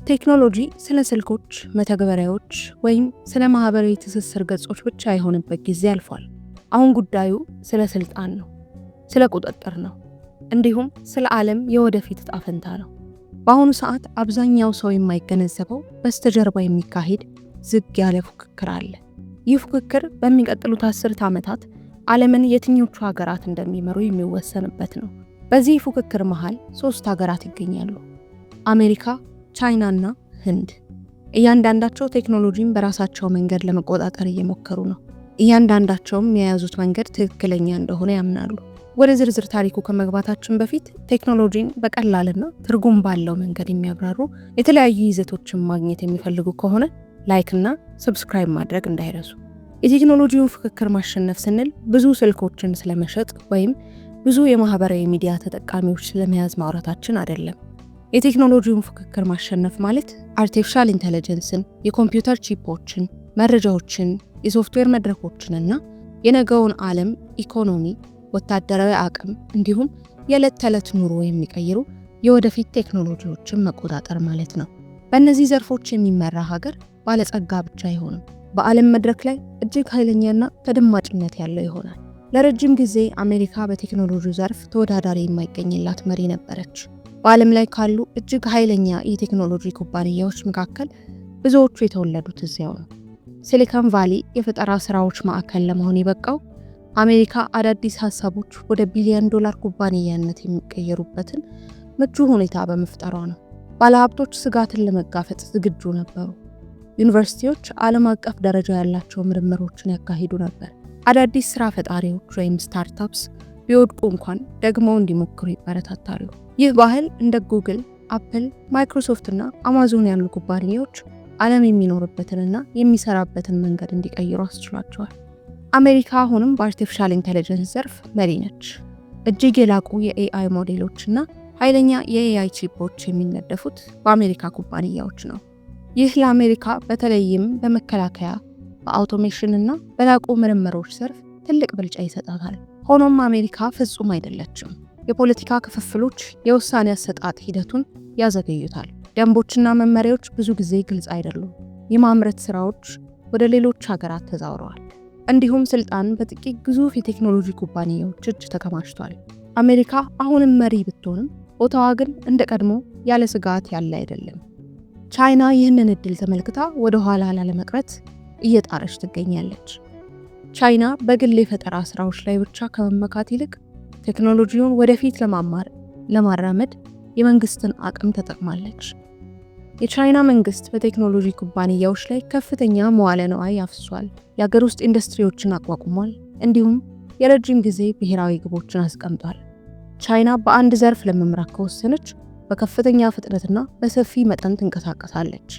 ቴክኖሎጂ ስለ ስልኮች፣ መተግበሪያዎች ወይም ስለ ማህበራዊ ትስስር ገጾች ብቻ የሆነበት ጊዜ አልፏል። አሁን ጉዳዩ ስለ ስልጣን ነው፣ ስለ ቁጥጥር ነው፣ እንዲሁም ስለ ዓለም የወደፊት ዕጣ ፈንታ ነው። በአሁኑ ሰዓት አብዛኛው ሰው የማይገነዘበው በስተጀርባ የሚካሄድ ዝግ ያለ ፉክክር አለ። ይህ ፉክክር በሚቀጥሉት 10 ዓመታት ዓለምን የትኞቹ ሀገራት እንደሚመሩ የሚወሰንበት ነው። በዚህ ፉክክር መሃል ሶስት ሀገራት ይገኛሉ፦ አሜሪካ፣ ቻይና እና ህንድ። እያንዳንዳቸው ቴክኖሎጂን በራሳቸው መንገድ ለመቆጣጠር እየሞከሩ ነው። እያንዳንዳቸውም የያዙት መንገድ ትክክለኛ እንደሆነ ያምናሉ። ወደ ዝርዝር ታሪኩ ከመግባታችን በፊት ቴክኖሎጂን በቀላልና ትርጉም ባለው መንገድ የሚያብራሩ የተለያዩ ይዘቶችን ማግኘት የሚፈልጉ ከሆነ like እና subscribe ማድረግ እንዳይረሱ። የቴክኖሎጂውን ፉክክር ማሸነፍ ስንል ብዙ ስልኮችን ስለመሸጥ ወይም ብዙ የማህበራዊ ሚዲያ ተጠቃሚዎች ስለመያዝ ማውራታችን አይደለም። የቴክኖሎጂውን ፉክክር ማሸነፍ ማለት artificial intelligence ን፣ የኮምፒውተር ቺፖችን፣ መረጃዎችን፣ የሶፍትዌር መድረኮችንና የነገውን ዓለም ኢኮኖሚ፣ ወታደራዊ አቅም እንዲሁም የዕለት ተዕለት ኑሮ የሚቀይሩ የወደፊት ቴክኖሎጂዎችን መቆጣጠር ማለት ነው። በእነዚህ ዘርፎች የሚመራ ሀገር ባለጸጋ ብቻ አይሆንም፣ በዓለም መድረክ ላይ እጅግ ኃይለኛና ተደማጭነት ያለው ይሆናል። ለረጅም ጊዜ አሜሪካ በቴክኖሎጂ ዘርፍ ተወዳዳሪ የማይገኝላት መሪ ነበረች። በዓለም ላይ ካሉ እጅግ ኃይለኛ የቴክኖሎጂ ኩባንያዎች መካከል ብዙዎቹ የተወለዱት እዚያው ነው። ሲሊከን ቫሊ የፈጠራ ስራዎች ማዕከል ለመሆን የበቃው አሜሪካ አዳዲስ ሀሳቦች ወደ ቢሊዮን ዶላር ኩባንያነት የሚቀየሩበትን ምቹ ሁኔታ በመፍጠሯ ነው። ባለሀብቶች ስጋትን ለመጋፈጥ ዝግጁ ነበሩ። ዩኒቨርሲቲዎች ዓለም አቀፍ ደረጃ ያላቸው ምርምሮችን ያካሂዱ ነበር። አዳዲስ ስራ ፈጣሪዎች ወይም startups ቢወድቁ እንኳን ደግመው እንዲሞክሩ ይበረታታሉ። ይህ ባህል እንደ ጉግል፣ አፕል፣ ማይክሮሶፍት እና አማዞን ያሉ ኩባንያዎች ዓለም የሚኖርበትንና የሚሰራበትን መንገድ እንዲቀይሩ አስችሏቸዋል። አሜሪካ አሁንም በ artificial intelligence ዘርፍ መሪ ነች። እጅግ የላቁ የ AI ሞዴሎችና ኃይለኛ የ AI ቺፖች የሚነደፉት በአሜሪካ ኩባንያዎች ነው። ይህ ለአሜሪካ በተለይም በመከላከያ፣ በ automation እና በላቁ ምርምሮች ዘርፍ ትልቅ ብልጫ ይሰጣታል። ሆኖም አሜሪካ ፍጹም አይደለችም። የፖለቲካ ክፍፍሎች የውሳኔ አሰጣጥ ሂደቱን ያዘገዩታል። ደንቦችና መመሪያዎች ብዙ ጊዜ ግልጽ አይደሉም። የማምረት ስራዎች ወደ ሌሎች ሀገራት ተዛውረዋል። እንዲሁም ስልጣን በጥቂት ግዙፍ የቴክኖሎጂ ኩባንያዎች እጅ ተከማችቷል። አሜሪካ አሁንም መሪ ብትሆንም ቦታዋ ግን እንደ ቀድሞ ያለ ስጋት ያለ አይደለም። ቻይና ይህንን እድል ተመልክታ ወደ ኋላ ላለመቅረት እየጣረች ትገኛለች። ቻይና በግል የፈጠራ ስራዎች ላይ ብቻ ከመመካት ይልቅ ቴክኖሎጂውን ወደፊት ለማማር ለማራመድ የመንግስትን አቅም ተጠቅማለች። የቻይና መንግስት በቴክኖሎጂ ኩባንያዎች ላይ ከፍተኛ መዋለ ንዋይ አፍሷል። የአገር ውስጥ ኢንዱስትሪዎችን አቋቁሟል። እንዲሁም የረጅም ጊዜ ብሔራዊ ግቦችን አስቀምጧል። ቻይና በአንድ ዘርፍ ለመምራት ከወሰነች በከፍተኛ ፍጥነትና በሰፊ መጠን ትንቀሳቀሳለች።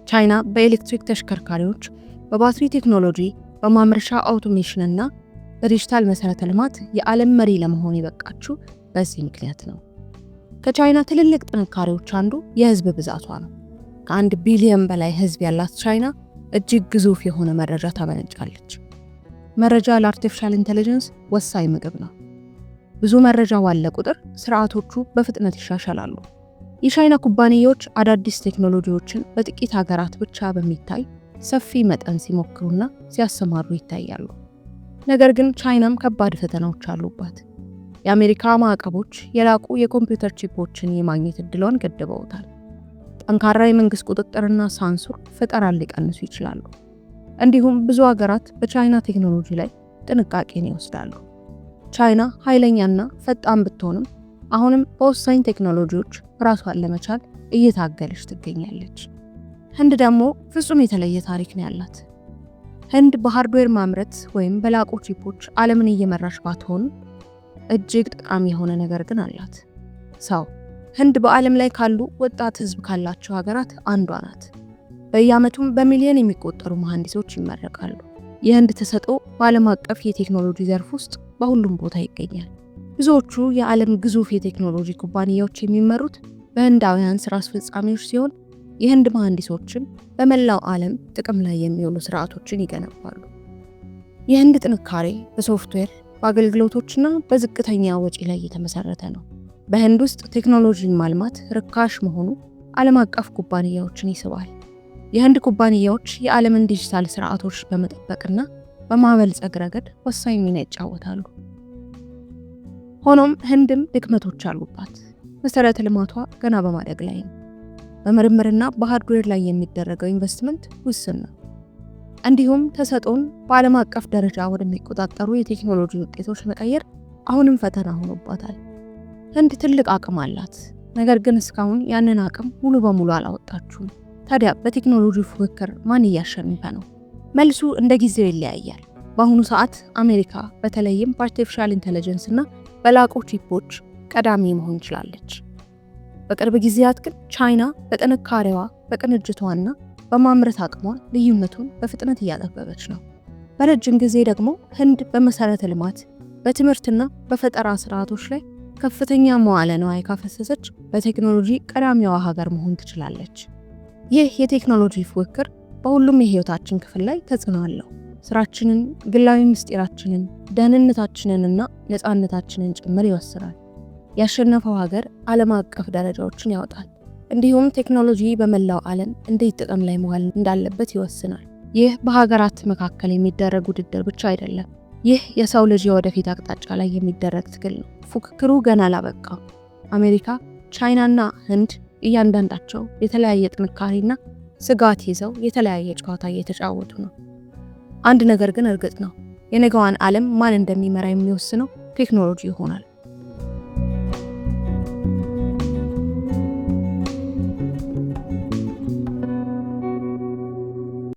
ቻይና በኤሌክትሪክ ተሽከርካሪዎች፣ በባትሪ ቴክኖሎጂ፣ በማምረቻ automation እና በዲጂታል መሰረተ ልማት የዓለም መሪ ለመሆን የበቃችው በዚህ ምክንያት ነው። ከቻይና ትልልቅ ጥንካሬዎች አንዱ የህዝብ ብዛቷ ነው። ከ1 ቢሊዮን በላይ ህዝብ ያላት ቻይና እጅግ ግዙፍ የሆነ መረጃ ታመነጫለች። መረጃ ለ artificial intelligence ወሳኝ ምግብ ነው። ብዙ መረጃ ባለ ቁጥር ስርዓቶቹ በፍጥነት ይሻሻላሉ። የቻይና ኩባንያዎች አዳዲስ ቴክኖሎጂዎችን በጥቂት ሀገራት ብቻ በሚታይ ሰፊ መጠን ሲሞክሩና ሲያሰማሩ ይታያሉ። ነገር ግን ቻይናም ከባድ ፈተናዎች አሉባት። የአሜሪካ ማዕቀቦች የላቁ የኮምፒውተር ቺፖችን የማግኘት እድሏን ገድበውታል። ጠንካራ የመንግስት ቁጥጥርና ሳንሱር ፈጠራን ሊቀንሱ ይችላሉ። እንዲሁም ብዙ ሀገራት በቻይና ቴክኖሎጂ ላይ ጥንቃቄን ይወስዳሉ። ቻይና ኃይለኛና ፈጣን ብትሆንም አሁንም በወሳኝ ቴክኖሎጂዎች ራሷን ለመቻል እየታገለች ትገኛለች። ህንድ ደግሞ ፍጹም የተለየ ታሪክ ነው ያላት። ህንድ በ hardware ማምረት ወይም በላቁ ቺፖች ዓለምን እየመራች ባትሆንም እጅግ ጠቃሚ የሆነ ነገር ግን አላት፦ ሰው። ህንድ በዓለም ላይ ካሉ ወጣት ህዝብ ካላቸው ሀገራት አንዷ ናት። በየዓመቱም በሚሊዮን የሚቆጠሩ መሐንዲሶች ይመረቃሉ። የህንድ ተሰጥኦ በዓለም አቀፍ የቴክኖሎጂ ዘርፍ ውስጥ በሁሉም ቦታ ይገኛል። ብዙዎቹ የዓለም ግዙፍ የቴክኖሎጂ ኩባንያዎች የሚመሩት በህንዳውያን ስራ አስፈጻሚዎች ሲሆን የህንድ መሐንዲሶችም በመላው ዓለም ጥቅም ላይ የሚውሉ ስርዓቶችን ይገነባሉ። የህንድ ጥንካሬ በሶፍትዌር፣ በአገልግሎቶችና በዝቅተኛ ወጪ ላይ የተመሰረተ ነው። በህንድ ውስጥ ቴክኖሎጂን ማልማት ርካሽ መሆኑ ዓለም አቀፍ ኩባንያዎችን ይስባል። የህንድ ኩባንያዎች የዓለምን ዲጂታል ስርዓቶች በመጠበቅና በማበልጸግ ረገድ ወሳኝ ሚና ይጫወታሉ። ሆኖም ህንድም ድክመቶች አሉባት። መሰረተ ልማቷ ገና በማደግ ላይ ነው። በምርምርና በሃርድዌር ላይ የሚደረገው ኢንቨስትመንት ውስን ነው። እንዲሁም ተሰጥኦን በዓለም አቀፍ ደረጃ ወደሚቆጣጠሩ የቴክኖሎጂ ውጤቶች መቀየር አሁንም ፈተና ሆኖባታል። ህንድ ትልቅ አቅም አላት፣ ነገር ግን እስካሁን ያንን አቅም ሙሉ በሙሉ አላወጣችውም። ታዲያ በቴክኖሎጂ ፉክክር ማን እያሸነፈ ነው? መልሱ እንደ ጊዜው ይለያያል። በአሁኑ ሰዓት አሜሪካ በተለይም በ artificial intelligence እና በላቁ ቺፖች ቀዳሚ መሆን ችላለች። በቅርብ ጊዜያት ግን ቻይና በጥንካሬዋ፣ በቅንጅቷና በማምረት አቅሟ ልዩነቱን በፍጥነት እያጠበበች ነው። በረጅም ጊዜ ደግሞ ህንድ በመሰረተ ልማት፣ በትምህርትና በፈጠራ ስርዓቶች ላይ ከፍተኛ መዋለ ንዋይ ካፈሰሰች በቴክኖሎጂ ቀዳሚዋ ሀገር መሆን ትችላለች። ይህ የቴክኖሎጂ ፉክክር በሁሉም የህይወታችን ክፍል ላይ ተጽዕኖ አለው። ስራችንን፣ ግላዊ ምስጢራችንን፣ ደህንነታችንንና ነፃነታችንን ጭምር ይወስናል። ያሸነፈው ሀገር ዓለም አቀፍ ደረጃዎችን ያወጣል። እንዲሁም ቴክኖሎጂ በመላው ዓለም እንዴት ጥቅም ላይ መዋል እንዳለበት ይወስናል። ይህ በሀገራት መካከል የሚደረግ ውድድር ብቻ አይደለም። ይህ የሰው ልጅ የወደፊት አቅጣጫ ላይ የሚደረግ ትግል ነው። ፉክክሩ ገና አላበቃም። አሜሪካ፣ ቻይናና ህንድ እያንዳንዳቸው የተለያየ ጥንካሬና ስጋት ይዘው የተለያየ ጨዋታ እየተጫወቱ ነው። አንድ ነገር ግን እርግጥ ነው፣ የነገዋን ዓለም ማን እንደሚመራ የሚወስነው ቴክኖሎጂ ይሆናል።